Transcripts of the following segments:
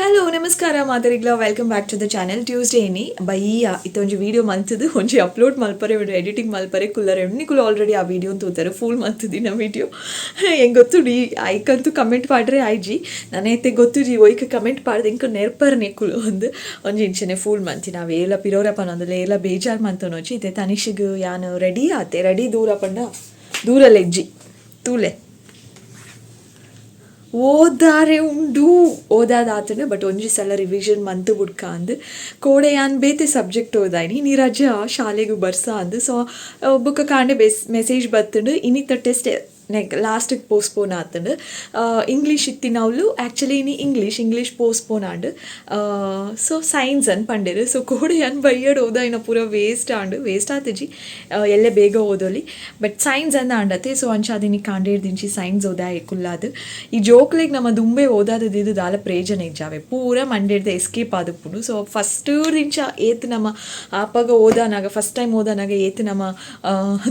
Hello ನಮಸ್ಕಾರ ಮಾತೆರೆಗ್ಲ, welcome back to the channel. Tuesday ಇನಿ ಬಯ್ಯ ಇತ್ತೊಂಜಿ video ಮಲ್ತದು ಒಂಜಿ ಅಪ್ಲೋಡ್ ಮಲ್ಪರೆ ಉಂಡು, ಎಡಿಟಿಂಗ್ ಮಲ್ಪರೆ ಕುಲ್ಲರೆ ಉಂಡು. ನಿಕುಲು ಆಲ್ರೆಡಿ ಆ ವೀಡಿಯೋ ತೂತಾರೆ, ಫುಲ್ ಮಲ್ತದಿನ ವೀಡಿಯೋ. ಎಂಕ್ ಗೊತ್ತುಂಡು, ಈ ಐಕಂತೂ ಕಮೆಂಟ್ ಪಾಡ್ರೆ ಆಯ್ಜಿ. ನನ ಇತ್ತೆ ಗೊತ್ತುಜಿ ಒಯ್ಕ್ ಕಮೆಂಟ್ ಪಾಡ್ದು ಎಂಕ್ ನೆರ್ಪರ್ ನಿಕುಲು ಅಂದ್. ಒಂಜಿ ಇಂಚನೆ ಫುಲ್ ಮಂತಿ ನಾವು ಏಲ ಪಿರೋರ ಪನೊಂದುಲ್ಲ, ಏಲ ಬೇಜಾರ್ ಮಂತೊನೊಚಿ. ಇತ್ತೆ ತನಿಷಿಗ್ ಯಾನ್ ರೆಡಿ ಆತೆ. ರೆಡಿ ದೂರ ಪಂಡ ದೂರ ಲೆಜ್ಜಿ ತೂಲೆ ಓದಾರೆ ಉಂಡು. ಓದಾದ ಆತಂಡ, ಬಟ್ ಒಂಜಿ ಸಲ ರಿವಿಷನ್ ಮಂತು ಬುಡ್ಕ ಅಂದ್. ಕೋಡೆ ಯಾನ್ ಬೇತೆ ಸಬ್ಜೆಕ್ಟ್ ಓದಾಯ್ನಿ. ಇನಿ ರಜಾ, ಶಾಲೆಗ್ ಬರ್ಸ ಅಂದ್. ಸೊ ಬೊಕ್ಕ ಕಾಂಡೆ ಬೆಸ್ ಮೆಸೇಜ್ ಬತ್ತುಂಡು, ಇನ್ನಿತ ಟೆಸ್ಟ್ ನೆಕ್ ಲಾಸ್ಟಿಗೆ ಪೋಸ್ಟ್ಪೋನ್ ಆತಂಡು. ಇಂಗ್ಲೀಷ್ ಇತ್ತಿನವ್ಲು ಆ್ಯಕ್ಚುಲಿ ಇನಿ ಇಂಗ್ಲೀಷ್ ಇಂಗ್ಲೀಷ್ ಪೋಸ್ಟ್ಪೋನ್ ಆಂಡ್. ಸೊ ಸೈನ್ಸ್ ಅನ್ ಪಂಡೆರ್. ಸೊ ಕೋಡೆ ಯಾನ್ ಬಯ್ಯಡ್ ಓದಾಯಿನ ಪೂರ ವೇಸ್ಟ್ ಆಂಡ್. ವೇಸ್ಟ್ ಆತಿಜಿ, ಎಲ್ಲೆ ಬೇಗ ಓದೋಲಿ. ಬಟ್ ಸೈನ್ಸ್ ಅಂದ ಆಂಡತೆ. ಸೊ ಅಂಚಾದ್ ಇನಿ ಕಾಂಡೇರ್ದಿಂಚಿ ಸೈನ್ಸ್ ಓದಾಯೆ ಕುಲ್ಲಾದ್. ಈ ಜೋಕ್ಲೆಗ್ ನಮ್ಮ ದುಂಬೆ ಓದಾದ ಇದು ದಾಲ ಪ್ರಯೋಜನ ಇಜ್ಜಾವೆ, ಪೂರ ಮಂಡೆಡ್ದ ಎಸ್ಕೇಪ್ ಆದುಪ್ಪುಂಡು. ಸೊ ಫಸ್ಟ್ ದಿಂಚ ಏತ್ ನಮ್ಮ ಆಪಗ ಓದಾನಾಗ, ಫಸ್ಟ್ ಟೈಮ್ ಓದಾನಾಗ ಏತ್ ನಮ್ಮ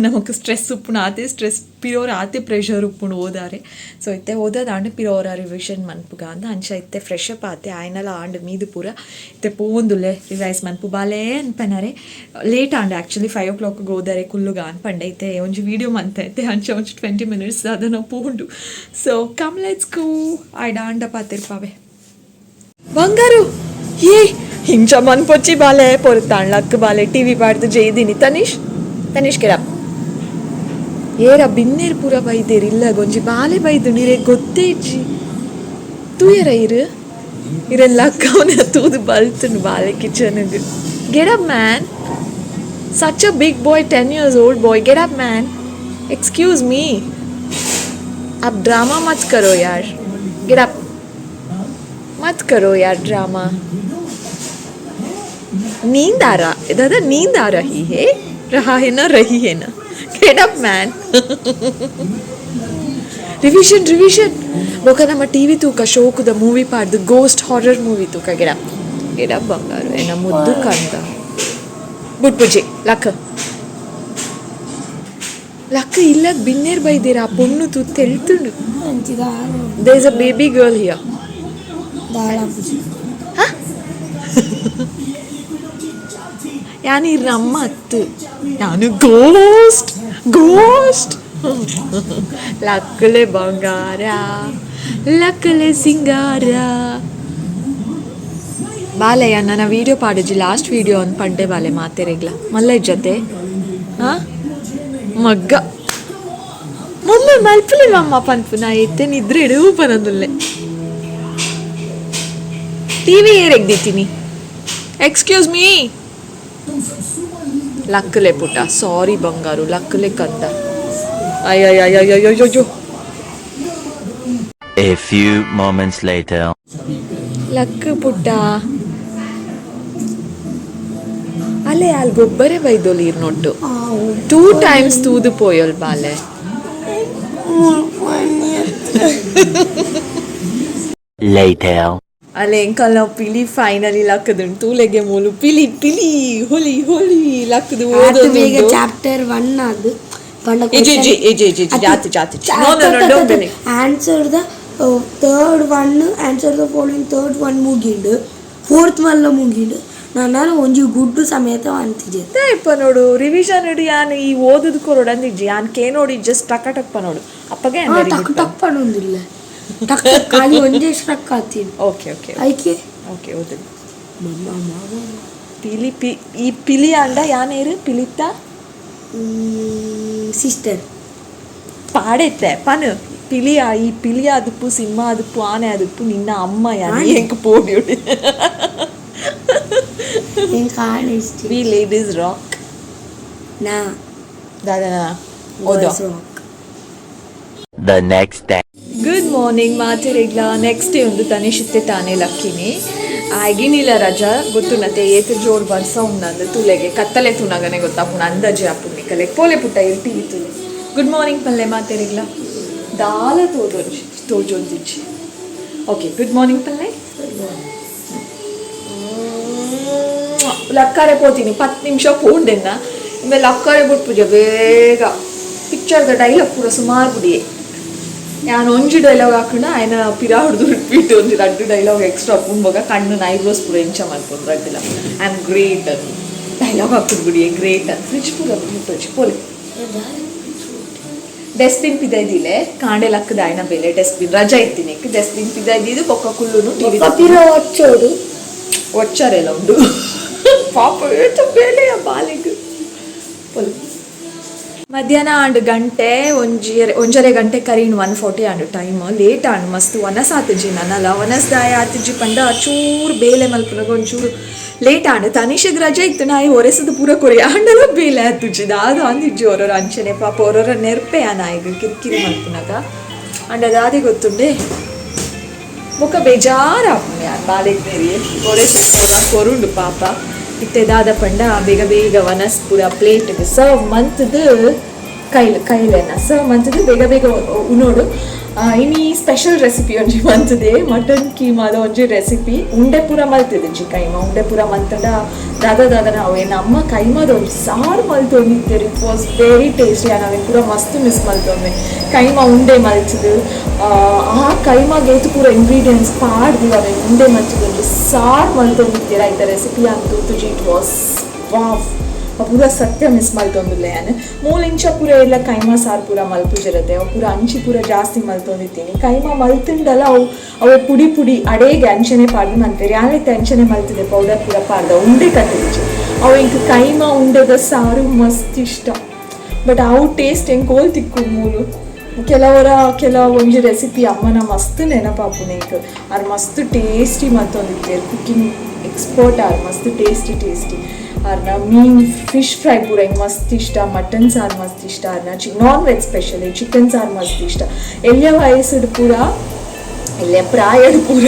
ನಮಕ್ ಸ್ಟ್ರೆಸ್ ಉಪ್ಪುಂಡು, ಆತೆ ಸ್ಟ್ರೆಸ್ ಪಿರೋರ್ ಆತೆ ಪ್ರೆಷರ್ ಉಪ್ಪುಂಡು ಓದಾರೆ. ಸೊ ಇತ್ತೆ ಓದೋದಾಂಡ ಪಿರೋರ ರಿವಿಷನ್ ಮನ್ಪುಗ ಅಂದ. ಅಂಚ ಇತ್ತೆ ಫ್ರೆಶ್ ಅಪ್ ಆತೆ, ಆಯ್ನಲ ಆಂಡ್ ಮೀದು ಪೂರ. ಇತ್ತೆ ಪೋವೊಂದುಲ್ಲೆ ರಿವೈಸ್ ಮನ್ಪು ಬಾಲೇ ಅನ್ಪನರೆ. ಲೇಟ್ ಆಂಡ್ ಆ್ಯಕ್ಚುಲಿ. 5 ಓ ಕ್ಲಾಕ್ಗೆ ಓದಾರೆ ಕುಲ್ಲುಗ ಅನ್ಪಂಡೆ. ಇತ್ತೆ ಒಂಜಿ ವೀಡಿಯೋ ಮಂತೆ ಇತ್ತೆ. ಅಂಚ ಒಂಜಿ 20 ಮಿನಿಟ್ಸ್ ಅದನ್ನ ಪೋಂಡು. ಸೊ ಕಮ್, let's go. ಆಯ್ಡಾಂಡ ಪಾತಿರ್ಪಾವೆ ಬಂಗಾರು. ಏ ಇಂಚ ಮನ್ಪೊಚ್ಚಿ ಬಾಲೆ, ಪೊರ್ತಾಣ್ ಲಕ್ ಬಾಲೆ. ಟಿವಿ ಪಾಡ್ದು ಜೈದಿನಿ. Tanish, Tanish, get up. ಏರ ಬಿನ್ನೇರ್ ಪೂರ ಬೈದೇರ್ ಇಲ್ಲ. ಒಂಜಿ ಬಾಲೆ ಬೈದು ನೀರೇ ಗೊತ್ತೇ ಇಜ್ಜಿ. ತೂಯರ ಇರು ಇರೆಲ್ಲ ಅಕ್ಕವನ ತೂದು ಬಲ್ತುಂಡು ಬಾಲೆ ಕಿಚನ್ಗ್. Get up, man. Such a big boy, 10 years old boy. Get up, man. Excuse me, आप ड्रामा मत करो यार. Get up. मत करो यार ड्रामा. नींद आ रहा दादा, नींद आ रही है, रहा है ना, रही है ना. Get up, man. Revision, revision. ಬೊಕ ನಮ್ಮ ಟಿವಿ ತೂಕ, ಶೋಕುದ ಮೂವಿ ಪಾಡ್ದು, ಗೋಸ್ಟ್ ಹಾರರ್ ಮೂವಿ ತೂಕ. ಗೆಟ್ ಅಪ್, ಗೆಟ್ ಅಪ್ ಬಂಗಾರು, ಏನ ಮುದ್ದು ಕಂದ. ಬುಟ್ಪುಜಿ, ಲಕ್ ಲಕ್. ಇಲ್ಲ ಬಿನ್ನೇರ್ ಬೈದಿರ. ಆ ಪೊಣ್ಣು ತೂ ತೆಳ್ತುಂಡು. There is a baby girl here. ದಾಳಾಪುಜಿ. ಯಾನ್ ಇರ್ನ ಅಮ್ಮ ಅತ್ತು, ಯಾನು ಗೋಸ್ಟ್ ಗೋಸ್ಟ್. ಲಕ್ಕಲೆ ಬಂಗಾರ, ಲಕ್ಕಲೆ ಸಿಂಗಾರ. ಬಾಲೆ, ನನ್ನ ವೀಡಿಯೋ ಪಾಡುಜಿ. ಲಾಸ್ಟ್ ವೀಡಿಯೋ ಅಂದ್ ಪಂಡೆ ಬಾಲೆ ಮಾತೆರೆಗ್ಲ. ಮಲ್ಲ ಜೊತೆ ಹಾ ಮಗ್ಗ ಮೊಮ್ಮೆ ಮಲ್ಪಲೆ ಮಮ್ಮ ಪನ್ಪು. ನಾ ಎತ್ತೆ ನಿದ್ರೆ ಎಡು ಪನೊಂದುಲ್ಲೆ. ಟಿವಿ ಏರೆಗ್ದಿತ್ತೀನಿ? ಎಕ್ಸ್ಕ್ಯೂಸ್ ಮೀ, ಲಕ್ಕಲೆ ಪುಟ್ಟ. ಸಾರಿ ಬಂಗಾರು, ಲಕ್ಕಲೆ ಕಂದ. ಅಯ್ಯಯ್ಯಯ್ಯಯ್ಯಯ್ಯೋ. A few moments later. Luck ಪುಟ್ಟ. ಅಲ್ಲೇ ಅಲ್ಲಿ ಗೊಬ್ಬರೇ ಬೈದೋಲಿ ಇರ್ ನೊಟ್ಟು. ಟೂ ಟೈಮ್ಸ್ ತೂದು ಪೋಯೊಲ್ ಬಾಲೆ. Later. ಅಲ್ಲೇ ಎಂಕಲ್ನ ಪಿಲಿ ಫೈನಲಿ ಲಕ್ಕದುಂಡು. ತೂಲೆಗೆ ಮೂಲು ಪಿಲಿ ಪಿಲಿ ಹುಲಿ ಹುಲಿ ಲಕ್ಕದು. ಆತು ಬೇಗ. ಓದೊಂದುಂಡು. ಚಾಪ್ಟರ್ 1 ಅದು ಪಂಡ. ಇಜ್ಜಿ ಇಜ್ಜಿ ಇಜ್ಜಿ ಇಜ್ಜಿ ಇಜ್ಜಿ, ಜಾತಿ ಜಾತಿ. No no no, don't believe. Answer the third one, answer the following third one ಮುಗಿಂಡು, fourth one ಮುಗಿಂಡು. ನಾನು ಒಂಜಿ ಗುಡ್ಡು ಸಮೇತ ಅಂತಿಜೆ. ಇಪ್ಪ ನೋಡು, ರಿವಿಷನ್ ಇಡು. ಯಾನ್ ಈ ಓದುದು ಕೊರೊಡು ಅಂದಿಜ್ಜಿ. ಯಾನ್ ಕೇ ನೋಡಿ ಜಸ್ಟ್ ಟಕ ಟಕ್ ನೋಡು ಅಪ್ಪಗೆ. ಟಕ್ ಟಕ್ ಪಣೊಂದಿಲ್ಲ, ಟಕ್ ಟಕ್ ಖಾಲಿ ಒಂಜೇ ಸ್ಟ್ರಕ್ ಆತೀನಿ. Okay okay. ಐಕೆ. ಓಕೆ, ಓದು ಪಿಲಿ ಪಿ. ಈ ಪಿಲಿ ಅಂಡ ಯಾನೇರು ಪಿಲಿತ್ತ? ಸಿಸ್ಟರ್. ಪಾಡೆತ್ತೆ ಪನು ಪಿಲಿಯ. ಈ ಪಿಲಿ ಅದುಪ್ಪು, ಸಿಂಹ ಅದುಪ್ಪು, ಆನೆ ಅದುಪ್ಪು, ನಿನ್ನ ಅಮ್ಮ ಯಾನ್ ಎಂಕ್ ಪೋಡಿಯುಡು. ಎಂಕ್ ಆನೆ ಇಷ್ಟ. We ladies rock. ನಾ ದಾದನ ಓದೋ. Rock. The next day. Good morning ಮಾತೆರೆಗ್ಲ. Next day ಒಂದು. ತನಿಷಿತ್ತೆ ತಾನೇ ಲಕ್ಕಿನಿ. ಆಗಿನಿಲ್ಲ ರಜಾ ಗೊತ್ತುನತೆ. ಏತ್ ಜೋರ್ ಬರ್ಸ ಉಂಡಂದು ತುಲೆಗೆ ಕತ್ತಲೆ ತುನಗನೆ ಗೊತ್ತಾಪುಣ ಅಂದಾಜೆ ಆಪುಂಡು. ಕಲೆ ಪೋಲೆ ಪುಟ್ಟ, ಇರ್ ಟಿವಿ ತುಲೆ. ಗುಡ್ ಮಾರ್ನಿಂಗ್ ಪಲ್ಲೆ ಮಾತೆರೆಗ್ಲ. ದಾಲ ತೋದೊಂಜಿ ತೋಜೊಂದಿಜ್ಜಿ. ಓಕೆ, ಗುಡ್ ಮಾರ್ನಿಂಗ್ ಪಲ್ಲೆ. ಲಕ್ಕಾರೆ ಪೋತೀನಿ, 10 ನಿಮಿಷ ಪೋಂಡೆನ್ನ. ಆಮೇಲೆ ಲಕ್ಕಾರೆ ಬಿಟ್ಪೂಜೆ ಬೇಗ. ಪಿಕ್ಚರ್ದ ಡೈಲಾಗ್ ಪೂರ ಸುಮಾರು ಬಿಡಿಯೆ. ಯಾನ್ ಒಂಜಿ ಡೈಲಾಗ್ ಹಾಕೊಂಡ ಆಯ್ನ ಪಿರ ಹೊಡೆದು ರಿಪೀಟ್ ಒಂಜಿ ರಡ್ಡ್ ಡೈಲಾಗ್ ಎಕ್ಸ್ಟ್ರಾ ಪುಂಬಗ ಕಣ್ಣು ಐಬ್ರೋಸ್ ಪೂರ ಎಂಚ ಮಲ್ಪೊಂದು ರಡ್ಡಿಲ. I am great ಅಂತ ಡೈಲಾಗ್ ಹಾಕುದು ಬಿಡಿ, ಗ್ರೇಟ್ ಅಂತ. ಫ್ರಿಜ್ ಪೂರ ಮುಟ್ಟೊಚ್ಚಿ ಪೋಲೆ. ಡಸ್ಟ್ಬಿನ್ ಪಿದೈದಿಲೆ ಕಾಂಡೆ ಲಕ್ಕದ ಆಯ್ನ ಬೇಲೆ ಡಸ್ಟ್ಬಿನ್ ರಜಾ ಇತ್ತೀನಿ. ಡಸ್ಟ್ಬಿನ್ ಪಿದೈದಿದ್ದು ಬೊಕ್ಕ ಕುಲ್ಲುನು ಟಿವಿ. ಪಿರ ಒಚ್ಚೋಡು. ಒಚ್ಚಾರೆಲ್ಲ ಉಂಡು ಪಾಪ. ಏತು ಬೇಲೆಯ ಬಾಲಿಗ್ ಪೊಲ್. ಮಧ್ಯಾಹ್ನ ಆಂಡ್, ಗಂಟೆ ಒಂಜಿ ಒಂಜರೆ ಗಂಟೆ ಕರೀನ್, 1:40 and time. Late and ಮಸ್ತ್ ವನಸ್ ಆತಿಜಿ ನನಲ. ವನಸ್ ದಾಯ ಆತಿಜಿ ಪಂಡ ಚೂರು ಬೇಲೆ ಮಲ್ಪುನಗ ಒಂಚೂರು ಲೇಟ್ ಆಂಡ್. ತನಿಷಗ್ ರಜೆ ಇತ್ತು, ನಾಯಿ ಒರೆಸದು ಪೂರ ಕೊರಿ ಆಂಡಲ ಬೇಲೆ ಆತುಜಿ. ದಾದ ಅಂದಿಜ್ಜಿ. ಒರೊರ ಅಂಚನೆ ಪಾಪ, ಒರೊರ ನೆರ್ಪೆ ಆ ನಾಯಿಗ್ ಕಿರಿಕಿರಿ ಮಲ್ಪುನಗ. ಅಂಡ ದಾದೆ ಗೊತ್ತುಂಡೆ, ಬೊಕ ಬೇಜಾರಾಪುಂಡು ಯಾನ್ ಬಾಲೆಗ್ ಬೇರಿ ಒರೆಸು ಕೊರುಂಡು ಪಾಪ. ಇತ್ತೆ ದಾದ ಪಂಡ ಬೇಗ ಬೇಗ ವನಸ್ ಪೂರ ಪ್ಲೇಟ್ಗೆ ಸರ್ವ್ ಮಂತ್ದು, ಕೈಲ್ ಕೈಲೆನ ಸರ್ವ್ ಮಂತ್ದು ಬೇಗ ಬೇಗ ಉನೋಡು. ಇನಿ ಸ್ಪೆಷಲ್ ರೆಸಿಪಿ ಒಂಜಿ ಮಂತದೆ, ಮಟನ್ ಕೀಮಾದ ಒಂಜಿ ರೆಸಿಪಿ. ಉಂಡೆ ಪೂರ ಮಲ್ತದೆ, ಕೈಮಾ ಉಂಡೆ ಪೂರ ಮಲ್ತಂಡ ದಾದ ದಾದ ನಾವು ನಮ್ಮ ಕೈಮಾದ ಒಂಜಿ ಸಾರು ಮಲ್ತೊಂದಿತ್ತೇರು. It was very tasty. ನಾವೇನು ಪೂರ ಮಸ್ತ್ ಮಿಸ್ ಮಲ್ತೊಂದೆ. ಕೈಮಾ ಉಂಡೆ ಮಲ್ತದು, ಆ ಕೈಮಾಗೆ ಏತು ಪೂರ ಇಂಗ್ರೀಡಿಯೆಂಟ್ಸ್ ಪಾಡ್ದು ಅವೇನು ಉಂಡೆ ಮಲ್ತದು ಒಂಜಿ ಸಾರು ಮಲ್ತೊಂದಿತ್ತೀರ. ಐತ ರೆಸಿಪಿ ಅಂತ ತೂತುಜಿ. It was wow. ಪೂರ ಸತ್ಯ ಮಿಸ್ ಮಲ್ತೊಂದುಲ್ಲೆ ಯಾನ್. ಮೂಲು ಇಂಚ ಪೂರ ಎಲ್ಲ ಕೈಮಾ ಸಾರು ಪೂರ ಮಲ್ಪುಜಿರತ್ತೆ. ಅವು ಪೂರ ಅಂಚಿ ಪೂರ ಜಾಸ್ತಿ ಮಲ್ತೊಂದಿತ್ತೀನಿ. ಕೈಮಾ ಮಲ್ತುಂಡಲ ಅವು ಅವು ಪುಡಿ ಪುಡಿ ಅಡೇಗೆ ಅಂಚನೆ ಪಾಡ್ದು ಮಲ್ಪೆರ್. ಯಾನ್ ಅಂಚನೆ ಮಲ್ತಿದೆ, ಪೌಡರ್ ಪೂರ ಪಾಡ್ದ ಉಂಡೆ ಕಟ್ಟಿದಿಚ್ಚಿ. ಅವು ಎಂಕ್ ಕೈಮಾ ಉಂಡೆದ ಸಾರು ಮಸ್ತ್ ಇಷ್ಟ. ಬಟ್ ಅವು ಟೇಸ್ಟ್ ಎಂಕ್ ಓಲ್ ತಿಕ್ಕು ಮೂಲು? ಕೆಲವರ ಕೆಲವೊಂಜಿ ರೆಸಿಪಿ ಅಮ್ಮನ ಮಸ್ತ್ ನೆನಪಾಪುಂಡು ಎಂಕ್. ಆರ್ ಮಸ್ತ್ ಟೇಸ್ಟಿ ಮಲ್ತೊಂದಿತ್ತೆರ್. ಕುಕ್ಕಿಂಗ್ ಎಕ್ಸ್ಪರ್ಟ್ ಆರ್. ಮಸ್ತ್ ಟೇಸ್ಟಿ ಟೇಸ್ಟಿ ಆರ್ನ ಮೀನ್, ಫಿಶ್ ಫ್ರೈ ಪೂರ ಎಂಕ್ ಮಸ್ತ್ ಇಷ್ಟ. ಮಟನ್ ಸಾರು ಮಸ್ತ್ ಇಷ್ಟ ಆರ್ನ. ಚಿ ನಾನ್ ವೆಜ್ ಸ್ಪೆಷಲಿ ಚಿಕನ್ ಸಾರು ಮಸ್ತ್ ಇಷ್ಟ. ಎಲ್ಯ ವಯಸ್ಸುಡ್ ಪೂರ, ಎಲ್ಯ ಪ್ರಾಯಡ್ ಪೂರ,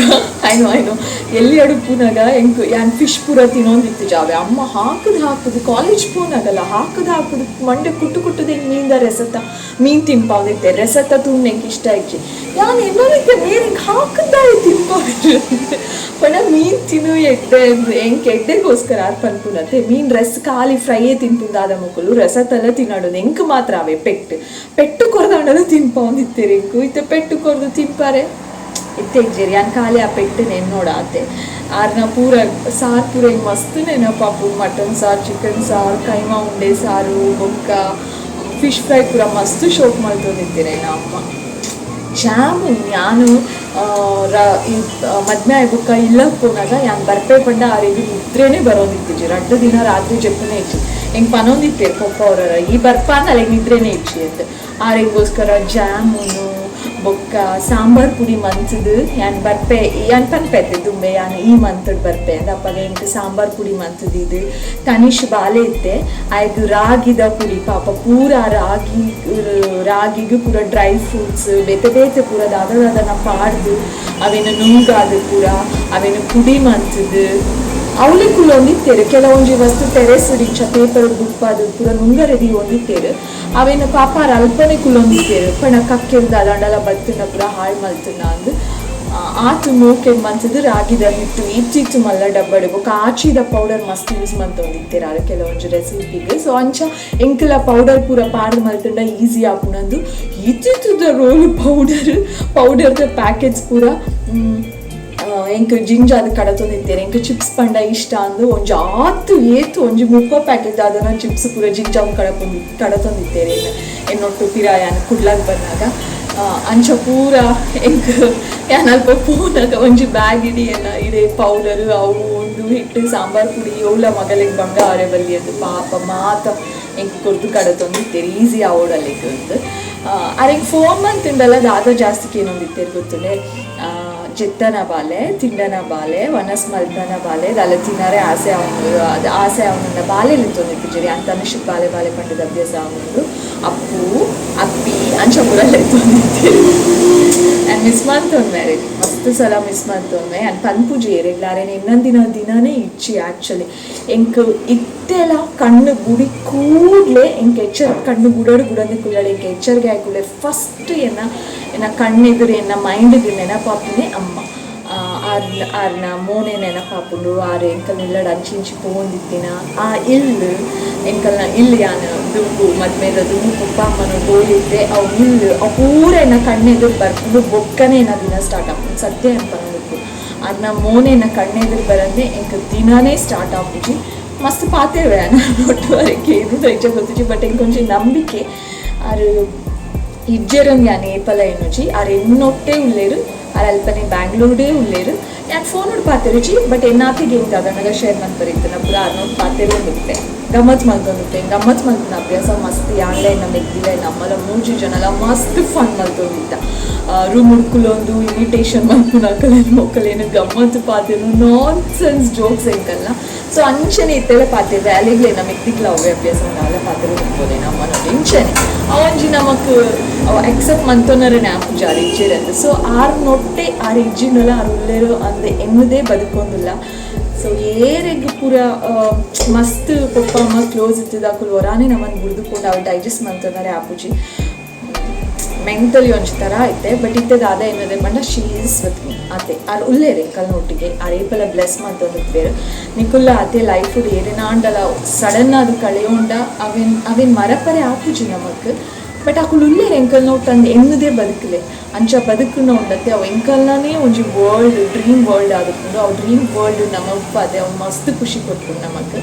I know I know, ಎಲ್ಲಿ ಅಡುಪುನಗ ಎಂಕ್ ಯಾನ್ ಫಿಶ್ ಪೂರ ತಿನ್ನೊಂದಿತ್ತು ಜಾವೆ. ಅಮ್ಮ ಹಾಕುದು ಹಾಕುದು, ಕಾಲೇಜ್ ಪೋನಾಗಲ್ಲ ಹಾಕುದು ಹಾಕುದು ಮಂಡೆ ಕುಟ್ಟು ಕುಟ್ಟುದು ಎಂಕ್ ಮೀನ್ದ ರೆಸತ್ತ ಮೀನ್ ತಿನ್ಪಾವ್ದಿತ್ತೆ. ರೆಸತ್ತ ತುಂಡು ಎಂಕ್ ಇಷ್ಟ ಇಜ್ಜಿ. ಯಾನ್ ಎನ್ನೋದಿತ್ತೆ, ಮೇರ್ ಎಂಕ್ ಹಾಕುದಾಯ ತಿನ್ಪಾವಿರು ಪಂಡ ಮೀನ್ ತಿನ್ನು ಎಡ್ಡೆ ಎಂಕ್ ಎಡ್ಡೆಗೋಸ್ಕರ ಆರ್ ಪನ್ಪುನತೆ. ಮೀನ್ ರೆಸ್ ಖಾಲಿ ಫ್ರೈಯೇ ತಿನ್ಪುಂದಾದ ಮೊಕುಲು ರಸತ್ತೆಲ್ಲ ತಿನ್ನಡು, ಎಂಕ್ ಮಾತ್ರ ಅವೆ ಪೆಟ್ಟು ಪೆಟ್ಟು ಕೊರ್ದಾಂಡಲ ತಿನ್ಪಾವೊಂದಿತ್ತೆರ್ ಎಂಕು. ಇತ್ತೆ ಪೆಟ್ಟು ಕೊರ್ದು ತಿನ್ಪಾರೆ ಇತ್ತೆ ಇಜ್ಜೆರ್. ಯಾನ್ ಖಾಲಿ ಆ ಪೆಟ್ಟು ನೆನ್ನೋಡಾತೆ. ಆರ್ನ ಪೂರ ಸಾರು ಪೂರ ಎಂಕ್ ಮಸ್ತ್ ನೆನಪಾಪುಂಡು. ಮಟನ್ ಸಾರು, ಚಿಕನ್ ಸಾರು, ಕೈಮಾ ಉಂಡೆ ಸಾರು, ಬೊಕ್ಕ ಫಿಶ್ ಫ್ರೈ ಪೂರ ಮಸ್ತ್ ಶೋಕ್ ಮಲ್ತೊಂದಿತ್ತೆರ್ ಅಮ್ಮ. ಜಾಮೂನ್ ಯಾನು ಈ ಮದ್ಮೆ ಆಯ್ ಬೊಕ್ಕ ಇಲ್ಲಗ್ ಪೋನಾಗ ಯಾನ್ ಬರ್ಪೆ ಪಂಡ ಆರೆಗ್ ನಿದ್ರೆನೇ ಬರೋಂದಿತ್ತಿಜಿ. ರಡ್ಡ್ ದಿನ ರಾತ್ರಿ ಜೆಪ್ಪುನೇ ಇಜ್ಜಿ. ಎಂಕ್ ಪನೊಂದಿತ್ತೆರ್ ಪೊಪ್ಪ ಅವರ, ಈ ಬರ್ಪ ಅಲೆಗ್ ನಿದ್ರೆನೇ ಇಜ್ಜಿ ಅಂದ್. ಆರೆಗೋಸ್ಕರ ಜಾಮೂನು ಬೊಕ್ಕ ಸಾಂಬಾರ್ ಪುಡಿ ಮಂತ್ದು ಯಾನ್ ಬರ್ಪೆ. ಯಾನ್ ಪನ್ಪೆತ್ತೆ ದುಂಬೆ, ಯಾನ್ ಈ ಮಂತ್ಡ್ ಬರ್ಪೆ ಅಂದ್. ಅಪಗ ಎಂಕ್ ಸಾಂಬಾರ್ ಪುಡಿ ಮಂತ್ದಿದ್ದು. ತನಿಷ್ ಬಾಲೆ ಇತ್ತೆ, ಆಯ್ಗ್ ರಾಗಿದ ಪುಡಿ. ಪಾಪ ಪೂರ ರಾಗಿ, ರಾಗಿಗ್ ಪೂರ ಡ್ರೈ ಫ್ರೂಟ್ಸ್ ಬೇತೆ ಬೇತೆ ಪೂರ ದಾದ ದಾದನ ಪಾಡ್ದು ಅವೆನ್ ನುಂಗಾದ್ ಪೂರ ಅವೆನ್ ಪುಡಿ ಮಂತ್ದು ಅವ್ಲೆ ಕುಲ್ಲೊಂದಿತ್ತೆರ್. ಕೆಲವೊಂಜಿ ವಸ್ತು ಟೆರೆಸ್ ಇಂಚ ಪೇಪರ್ ಬುಡ್ಪಾದ್ ಪೂರ ನುಂಗರೆ ದೀವೊಂದಿತ್ತೆರ್. ಅವೆನ್ ಪಾಪ ಆರ್ ಅಲ್ಪನೆ ಕುಲ್ಲೊಂದಿತ್ತೆರ್. ಪಂಡ ಕಕ್ಕೆಲ್ ದಾದಾಂಡಲ ಬತ್ತುಂಡ ಪೂರ ಹಾಳ್ ಮಲ್ತುಂಡ ಅಂದ್ ಆತ್ ಮೋಕೆಡ್ ಮಂತ್ದ್ ರಾಗಿದ ಹಿಟ್ಟು ಇತ್ತಿತ್ತು ಮಲ್ಲ ಡಬ್ಬಡ್. ಬೊಕ್ಕ ಆಚಿದ ಪೌಡರ್ ಮಸ್ತ್ ಯೂಸ್ ಮಲ್ತೊಂದಿತ್ತೆರ್ ಆರ್ ಕೆಲವೊಂಜಿ ರೆಸಿಪಿಗ್. ಸೊ ಅಂಚ ಎಂಕಲ ಪೌಡರ್ ಪೂರ ಪಾಡ್ದ್ ಮಲ್ತುಂಡ ಈಸಿ ಆಪುಂಡಂದು ಇತ್ತಿತ್ತದ ರೋಲ್ ಪೌಡರ್ ಪೌಡರ್ದ ಪ್ಯಾಕೆಟ್ಸ್ ಪೂರ ಎಂಕ್ ಜಿಂಜಾದ್ ಕಡತೊಂದಿತ್ತೆರ್. ಎಂಕ್ ಚಿಪ್ಸ್ ಪಂಡ ಇಷ್ಟ ಅಂದ್ ಒಂಜಿ ಆತ್ ಏತ್ ಒಂಜಿ 30 ಪ್ಯಾಕೆಟ್ ದಾದನ ಚಿಪ್ಸ್ ಪೂರ ಜಿಂಜಾವ್ ಕಡಪೊಂದು ಕಡತೊಂದಿತ್ತೆರ್ ಎನ್ನೊಟ್ಟು ಪಿರ ಯಾನ್ ಕುಡ್ಲಗ್ ಬನ್ನಗ. ಅಂಚ ಪೂರ ಎಂಕ್ ಯಾನ್ ಅಲ್ಪ ಪೋನಗ ಒಂಜಿ ಬ್ಯಾಗ್ ಇಡೀ ಎನ್ನ ಇಡೆ ಪೌಡರ್ ಅವು ಉಂದು ಹಿಟ್ಟು ಸಾಂಬಾರ್ ಪುಡಿ ಒವ್ಲ ಮಗಲೆಗ್ ಬಂಗ ಆರೆ ಬಲ್ಲಿ ಅಂದ್ ಪಾಪ ಮಾತ ಎಂಕ್ ಕೊರ್ದು ಕಡತೊಂದಿತ್ತೆರ್, ಈಸಿ ಆವೊಡಲಿಕ್ ಅಂದ್. ಅರೆಗ್ ಫೋನ್ ಮಂತುಂಡಲ ದಾದ ಜಾಸ್ತಿ ಕೇನೊಂದಿತ್ತೆರ್ ಗೊತ್ತುಂಡೆ? ಜೆತ್ತನ ಬಾಲೆ, ತಿಂಡನ ಬಾಲೆ, ವನಸ್ ಮಲ್ತನ ಬಾಲೆ, ದಾಲ ತಿನ್ನರೆ ಆಸೆ ಆವೊಂದು, ಅದು ಆಸೆ ಆವೊಂದುಂಡ ಬಾಲೆ ಲೆತ್ತೊಂದಿತ್ತಿಜೆರ್. ಯಾನ್ ತನಿಷ್ ಬಾಲೆ ಬಾಲೆ ಪಂಡದ ಅಭ್ಯಾಸ ಆವೊಂದುಂಡು. ಅಪ್ಪು ಅಪ್ಪಿ ಅಂಚ ಪೂರ ಲೆತ್ತೊಂದಿತ್ತೆರ್. ಆ್ಯಂಡ್ ಮಿಸ್ ಮಲ್ತೊನ್ವೆ ಅರೆಗ್, ಮಸ್ತ್ ಸಲ ಮಿಸ್ ಮಲ್ತೊನ್ವೆ. ಆ್ಯಂಡ್ ಪನ್ಪುಜಿ ಏರೆಗ್ಲ, ಅರೆನ ಇನ್ನೊಂದಿನ ದಿನನೇ ಇಜ್ಜಿ. ಆ್ಯಕ್ಚುಲಿ ಎಂಕ್ ಇತ್ತೆಲ ಕಣ್ಣು ಬುಡಿ ಕೂಡ್ಲೆ ಎಂಕ್ ಎಚ್ಚರ, ಕಣ್ಣು ಬುಡೋಡು ಬುಡಂದೆ ಕುಲ್ಲಡೆ ಎಂಕ್ ಎಚ್ಚರಿಗೆ ಆಯ್ ಕೂಡ್ಲೆ ಫಸ್ಟ್ ಎನ್ನ ಎನ್ನ ಕಣ್ಣೆದುರು ಎನ್ನ ಮೈಂಡ್ಗೆ ನೆನಪಾಪುನೆ ಅಮ್ಮ. ಆರ್ ಆರ್ನ ಮೋನೆ ನೆನಪಾಪುಂಡು. ಆರ್ ಎಂಕಲ್ನ ಇಲ್ಲಡ್ ಅಂಚಿ ಇಂಚಿ ಪೋವೊಂದಿತ್ತಿನ ಆ ಇಲ್ಲ್ ಎಂಕಲ್ನ ಇಲ್ಲ್ ಯಾನ್ ದುಂಬು ಮದ್ಮೆದ ದುಂಬು ಪೊಪ್ಪ ಅಮ್ಮನ ಬೋಲಿತ್ತೆ ಅವು ಇಲ್ಲ್ ಅವು ಪೂರ ಎನ್ನ ಕಣ್ಣೆದುರು ಬರ್ಪುಂಡು. ಬೊಕ್ಕನೆ ಎನ್ನ ದಿನ ಸ್ಟಾರ್ಟ್ ಆಪುಂಡು. ಸತ್ಯ ಯಾನ್ ಪನೊಂದುಪ್ಪು. ಆರ್ನ ಮೋನೆ ಎನ್ನ ಕಣ್ಣೆದುರು ಬರಂದೆ ಎಂಕ್ ದಿನನೇ ಸ್ಟಾರ್ಟ್ ಆಪುಜಿ. ಮಸ್ತ್ ಪಾತೆರುವೆ ಯಾನ್ ಒಟ್ಟುವರೆಗೆ ಏನು ಇಜ್ಜ ಗೊತ್ತುಜಿ, ಬಟ್ ಎಂಕೊಂಜಿ ನಂಬಿಕೆ ಆರ್ ಇಜ್ಜೆರಂದ್ ಯಾನ್ ಏಪಲ ಎನ್ನುಜಿ. ಆರ್ ಎನ್ನೊಟ್ಟೆ ಉಲ್ಲೆರ್, ಆರ್ ಅಲ್ಪನೆ ಬ್ಯಾಂಗ್ಳೂರ್ಡೇ ಉಲ್ಲೆರ್. ಯಾನ್ ಫೋನುಡು ಪಾತೆರುಜಿ, ಬಟ್ ಎನ್ನಾತೆಗ್ ಏನ್ ದಾದನಗ ಶೇರ್ ಮನ್ಪರೆ ಇತ್ತಿನ ಪೂರ ಆರ್ನೊಟ್ಟು ಪಾತೆರೊಂದುಪ್ಪೆ, ಗಮ್ಮತ್ ಮಲ್ತೊಂದುಪ್ಪೆ. ಗಮ್ಮತ್ ಮಲ್ಪುನ ಅಭ್ಯಾಸ ಮಸ್ತ್. ಯಾನ್ಲ ಎನ್ನ ಮೆಗ್ದಿಲ ಎನ್ನ ಅಮ್ಮಲ ಮೂಜಿ ಜನಲ ಮಸ್ತ್ ಫನ್ ಮಲ್ತೊಂದಿತ್ತ. ರೂಮ್ ಕುಲೊಂದು ಇಮಿಟೇಷನ್ ಮಲ್ಪುನ ಅಕಲೆನ ಮೊಕಲೆನ ಗಮ್ಮತ್ ಪಾತೆರು, ನಾನ್ ಸೆನ್ಸ್ ಜೋಕ್ಸ್ ಎಂಕಲ್ನ. ಸೊ ಅಂಚನೆ ಇತ್ತೆಲ್ಲ ಪಾತೆರ್ವೆ. ಅಲೆಗ್ಲೆ ನಮ್ಮ ಮೆಗ್ದಿಗ್ಲ ಅವೇ ಅಭ್ಯಾಸ ಉಂಡು, ಪಾತೆರೊಂದು ನಮ್ಮನೊಟ್ಟು ಇಂಚನೆ. ಅವಂಜಿ ನಮಕ್ ಅವು ಅಕ್ಸೆಪ್ಟ್ ಮಂತೊನರೆ ಆಪುಜಿ ಆರ್ ಇಜ್ಜೆರ್. ಸೊ ಆರ್ ನೊಟ್ಟೆ ಆರ್ ಇಜ್ಜಿಂಡಲ ಆರ್ ಉಲ್ಲೆರು ಅಂದ್ ಎನ್ನುದೇ ಬದುಕೊಂದುಲ್ಲ. ಸೊ ಏರೆಗ್ ಪೂರ ಮಸ್ತ್ ಪೊಪ್ಪ ಅಮ್ಮ ಕ್ಲೋಸ್ ಇತ್ತಿದ ಅಕುಲು ಒರಾನೆ ನಮ್ಮನ್ನು ಬುಡ್ದುಕೊಂಡು ಅವು ಡೈಜೆಸ್ಟ್ ಮಂತೊನರೆ ಆಪುಜಿ. ಮೆಂಟಲಿ ಒಂಜಿ ಥರ ಐತೆ. ಬಟ್ ಇತ್ತೆ ದಾದ ಎನ್ನದೆ ಪಂಡ she is with me ಆತೆ. ಆರ್ ಉಲ್ಲೆರ್ ಎಂಕಲ್ನ ಒಟ್ಟಿಗೆ. ಆರ್ ಏಪಲ ಬ್ಲೆಸ್ ಮಲ್ತೊಂದುಪ್ಪೆರ್. ನಿಕುಲ್ಲ ಅತೆ ಲೈಫ್ ಏರೆನಾಂಡಲ ಸಡನ್ ಆದ್ ಕಳೆಯೊಂಡ ಅವೆನ್ ಅವೆನ್ ಮರಪರೆ ಆಪುಜಿ ನಮಕ್. ಬಟ್ ಅಕುಲು ಉಲ್ಲೆರ್ ಎಂಕಲ್ನ ಒಟ್ಟು ಅಂದ್ ಎನ್ನುದೇ ಬದುಕಲೆ. ಅಂಚ ಬದುಕುನ ಉಂಡತ್ತೆ ಅವು ಎಂಕಲ್ನೇ ಒಂಜಿ ವರ್ಲ್ಡ್, ಡ್ರೀಮ್ ವರ್ಲ್ಡ್ ಆದುಪ್ಪುಂಡು. ಅವು ಡ್ರೀಮ್ ವರ್ಲ್ಡ್ ನಮ ಉಪ್ಪಾದೆ ಅವು ಮಸ್ತ್ ಖುಷಿ ಕೊಟ್ಪುಂಡು ನಮಕ್.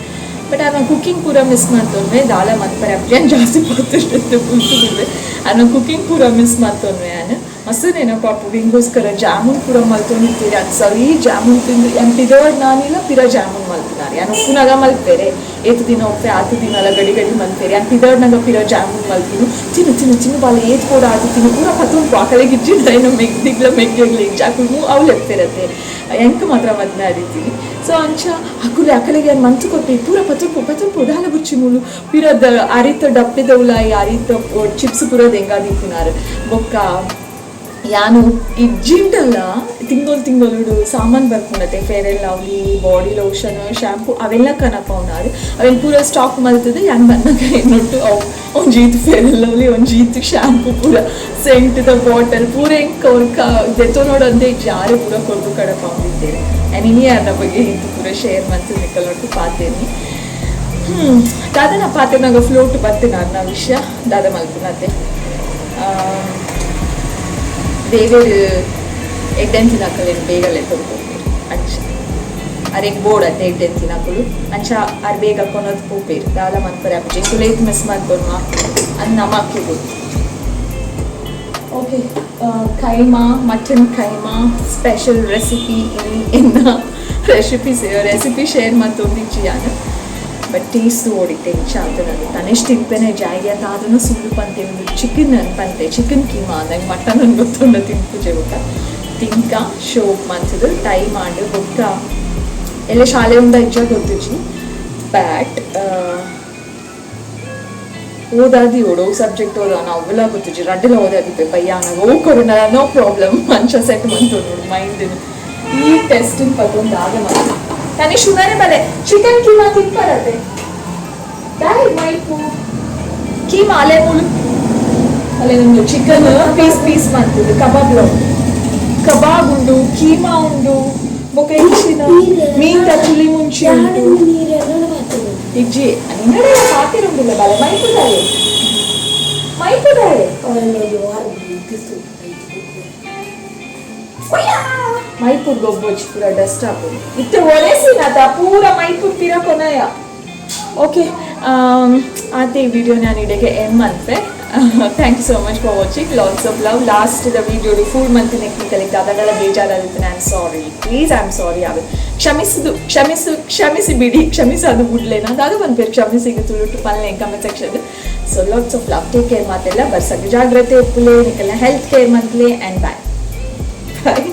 ಬಟ್ ಆರ್ನ ಕುಕಿಂಗ್ ಪೂರ ಮಿಸ್ ಮಲ್ತೊನ್ವೆ. ದಾಲ ಮನ್ಪರೆ ಆಪುಜಿ, ಜಾಸ್ತಿ ಪಾತೆರ್ದ್ ಪುಲ್ತು ಬಿಡುವೆ. ಆರ್ನ ಕುಕಿಂಗ್ ಪೂರ ಮಿಸ್ ಮಲ್ತೊನ್ವೆ ಯಾನ್. ಮಸ್ತ್ ನೆನಪಾಪುಂಡು. ಎಂಕೋಸ್ಕರ ಜಾಮೂನ್ ಪೂರ ಮಲ್ತೊಂದಿತ್ತೆರ್. ಅದು ಸರಿ ಜಾಮೂನ್ ತಿಂದು ಯಾನ್ ಪಿದರ್ಡ್ ನಾನಿಲ ಪಿರ ಜಾಮೂನ್ ಮಲ್ಪುನಾರ್. ಯಾನ್ ಉಪ್ಪುನಾಗ ಮಲ್ಪೆರೆ ಏತ್ ದಿನ ಉಪ್ಪೆ ಆತ್ ದಿನಲ ಗಡಿ ಗಡಿ ಮಲ್ಪೆರೆ. ಯಾನ್ ಪಿದರ್ಡ್ನಾಗ ಪಿರ ಜಾಮೂನ್ ಮಲ್ಪುನು. ತಿನ್ನು ತಿನ್ನು ತಿನ್ನು ಬಾಲೆ, ಏತ್ ಬೋಡ ಆತ್ ತಿನ್ನು, ಪೂರ ಪತ್ತೊಂದು ಅಕಲೆಗ್ ಇಜ್ಜಿಂಡ ಎನ್ನ ಮೆಗ್ದಿಗ್ಲ ಮೆಗ್ಗೆಗ್ಲ ಇಜ್ಜಿ. ಅಕುಲು ಅವು ಲೆಪ್ಪೆರತ್ತೆ, ಎಂಕ್ ಮಾತ್ರ ಮದ್ಮೆ ಆದಿತ್ತೀನಿ. ಸೊ ಅಂಚ ಅಕುಲು ಅಕಲೆಗೆ ಯಾನ್ ಮಂತ್ ಕೊರ್ಪೆ, ಪೂರ ಪತ್ತೊಂಪು ಪತ್ತೊಂಪು ದಾಲ ಬುರ್ಚಿ ಮೂಲು ಪಿರದ ಅರಿತ ಡಪ್ಪೆದ ಉಲಾಯಿ ಅರಿತ ಚಿಪ್ಸ್ ಪೂರ ದೆಂಗಾದಿಪ್ಪುನಾರ್. ಬೊಕ್ಕ ಯಾನು ಇಜ್ಜಿಂಡಲ್ಲ ತಿಂಗೊಲು ತಿಂಗೊಲುಡು ಸಾಮಾನು ಬರ್ಪುಂಡತೆ, Fair and Lovely, body lotion, shampoo ಅವೆಲ್ಲ ಕನಪವುನಾರ್. ಅವೆನ್ ಪೂರ ಸ್ಟಾಕ್ ಮಲ್ತದು ಯಾನ್ ಬನ್ನಗ ಎನ್ನೊಟ್ಟು ಅವು ಒಂಜಿ ಈತ್ ಫೇರ್ ಆ್ಯಂಡ್ ಲವ್ಲಿ, ಒಂಜಿ ಈತ್ ಶಾಂಪೂ, ಪೂರ ಸೆಂಟ್ದ ಬಾಟಲ್ ಪೂರ ಎಂಕ್ ಅವ್ರ ದೆತ್ತೊನೋಡಂದೆ ಜಾರೆ ಪೂರ ಕೊರ್ದು ಕಡಪಾವೊಂದಿತ್ತೇರ್. ಆ್ಯಂಡ್ ಇನಿ ಯಾರ್ನ ಬಗ್ಗೆ ಇಂತು ಪೂರ ಶೇರ್ ಮಂತು ನಿಕಲ್ನೊಟ್ಟು ಪಾತೆರ್ನಿ. ದಾದನ ಪಾತೆರ್ನಾಗ ಫ್ಲೋಟ್ ಬತ್ತಿನ ಅರ್ನ ವಿಷಯ ದಾದ ಮಲ್ಪುನತೆ. ದೇವೆರ್ ಎಡ್ಡೆಂತಿನಕಲೆನ್ ಬೇಗ ಲೆತ್ತೊಂದು ಪೋಪೆರ್. ಅಂಚ ಅರೆಗ್ ಬೋಡ್ ಅತ್ತೆ ಎಡ್ಡೆಂತಿನಕುಲು. ಅಂಚ ಆರ್ ಬೇಗ ಕೊನೊದು ಪೋಪೆರ್. ದಾಲ ಮನ್ಪರೆ ಆಪುಜಿ. ಎಂಕುಲು ಏತ್ ಮಿಸ್ ಮಲ್ಪೊನ್ವ ಅದು ನಮಕ್ಕೆ ಗೊತ್ತು. Okay, keema, mutton keema special recipe ಎನ್ನ ರೆಸಿಪಿ ರೆಸಿಪಿ ಶೇರ್ ಮಲ್ತೊಂದಿಜ್ಜಿ ಯಾನ್. ಬಟ್ ಟೇಸ್ಟ್ ಓಡಿತ್ತೆ ಇಂಚ ಆತುಂಡು. ತನೆಶ್ ತಿನ್ಪೆನೆ ಜಾಯ್ಗೆ ಅಂತ ಅದನ್ನು ಸುಳ್ಳು ಪಂತೆ. ಒಂದು ಚಿಕನ್ ಪಂತೆ, ಚಿಕನ್ ಕೀಮಾ ಅಂದಂಗೆ ಮಟನ್ ಅನ್ ಗೊತ್ತುಂಡ ತಿನ್ಪುಜೆ. ಬೊಕ್ಕ ತಿಂಕ ಶೋಕ್ ಮಂತದು ಟೈಮ್ ಆಂಡ್. ಬೊಕ್ಕ ಎಲ್ಲ ಶಾಲೆ ಉಂಡ ಇಜ್ಜ ಗೊತ್ತುಜಿ. ಬಟ್ ಓದಾದಿ ಓಡು ಸಬ್ಜೆಕ್ಟ್ ಓದ ಅವೆಲ್ಲ ಗೊತ್ತುಜಿ. ರಡ್ಡೆಲ ಓದಾದಿಪ್ಪೆ ಬಯ್ಯಾನಾಗ ಓ ಕೊರೋನಾ ನೋ ಪ್ರಾಬ್ಲಮ್. ಅಂಚ ಸೆಟ್ ಮಂತು ನೋಡು ಮೈಂಡ್. ಈ ಟೆಸ್ಟ್ ಪತ್ತೊಂದು ದಾದ ಮಾತು ತನಿಷ್ ಉನಾರೆ ಬಲೆ ಚಿಕನ್ ಕೀಮಾ ತಿನ್ಪರತೆ ದಾಯ್ ಮೈಪು ಕೀಮಾ ಅಲೆ ಮುಳು ಅಲೆ ಒಂದು ಚಿಕನ್ ಪೀಸ್ ಪೀಸ್ ಮಂತದು ಕಬಾಬ್ ಕಬಾಬ್ ಉಂಡು, ಕೀಮಾ ಉಂಡು, ಬೊಕ ಇಂಚಿನ ಮೀನ್ದ ಚುಲಿ ಮುಂಚಿ ಉಂಟು. ಇಜ್ಜಿ ನಿನ್ನಡೆ ಪಾತಿರುಂಡಿಲ್ಲ ಬಲೆ ಮೈಪುದಾಯೆ ಮೈಪುದಾಯೆ. ಮೈಪುರ್ ಗೊಬ್ಬೊಚ್ಚಿ ಪೂರ ಡಸ್ಟ್ ಆಪುಂಡು. ಇತ್ತೆ ಒರೆಸಿನತ ಪೂರ ಮೈಪುರ್ ಪಿರ ಕೊನಯ. ಓಕೆ, ಆತೆ ವಿಡಿಯೋ ನಾನು ಇಡೆಗೆ and ಮನ್ಪೆ. Thank you so much for watching. Lots of love. Last the video full month ನಿಕಲಿಗೆ ದಾದಾಗಳ ಬೇಜಾರಾಗುತ್ತೆ. I am sorry, please, I am sorry. ಆವೆ ಕ್ಷಮಿಸುದು ಕ್ಷಮಿಸು ಕ್ಷಮಿಸಿ ಬಿಡಿ, ಕ್ಷಮಿಸದು ಬುಡ್ಲೇನ ದಾದ ಪನ್ಪೇರು ಕ್ಷಮಿಸಿಗೆ ತುಳುಟು ಪಲ್ಲೆ comment section. So lots of love, take care. ಮಾತೆಲ್ಲ ಬರ್ಸಕ್ಕೆ ಜಾಗ್ರತೆ ಉಪ್ಪುಲೆ, ನಿಕಲ್ನ ಹೆಲ್ತ್ ಕೇರ್ ಮಂತ್ಲೆ. And bye bye.